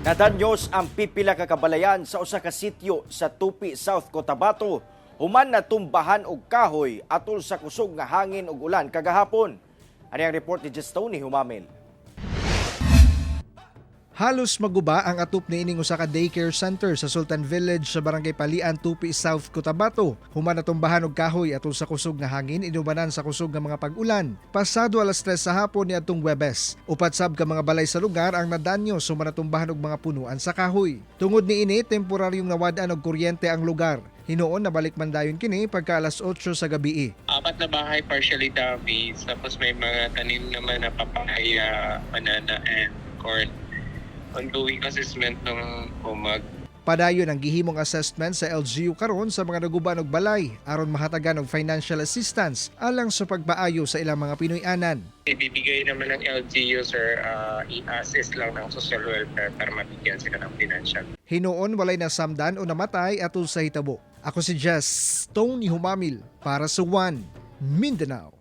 Nadanyos ang pipila ka kabalayan sa usa ka sitio sa Tupi, South Cotabato human natumbahan og kahoy atol sa kusog nga hangin ug ulan kagahapon. Ani ang report ni Jestony Humamil. Halos maguba ang atop niining usa ka daycare center sa Sultan Village sa Barangay Palian, Tupi, South Cotabato. Human natumbahan og kahoy atol sa kusog nga hangin inubanan sa kusog nga mga pag-ulan. Pasado alas 3 sa hapon niadtong Webes. Upat sab ka mga balay sa lugar ang nadanyo human natumbahan og mga punuan sa kahoy. Tungod niini, temporaryong nawad-an og kuryente ang lugar. Hinuon nabalik man dayon kini pagka alas 8 sa gabi. Apat na bahay partially damaged. Tapos may mga tanim naman na papaya, banana, and corn. Ongoing assessment ng POMAG. Padayon ang gihimong assessment sa LGU karon sa mga naguba og balay aron mahatagan og financial assistance alang sa pagpaayo sa ilang mga Pinoy-anan. Ibibigay naman ng LGU, sir, i-assist lang ng social welfare para mabigyan sila ng financial. Hinuon walay nasamdan o namatay atol sa hitabo. Ako si Jess Tony Humamil para sa One Mindanao.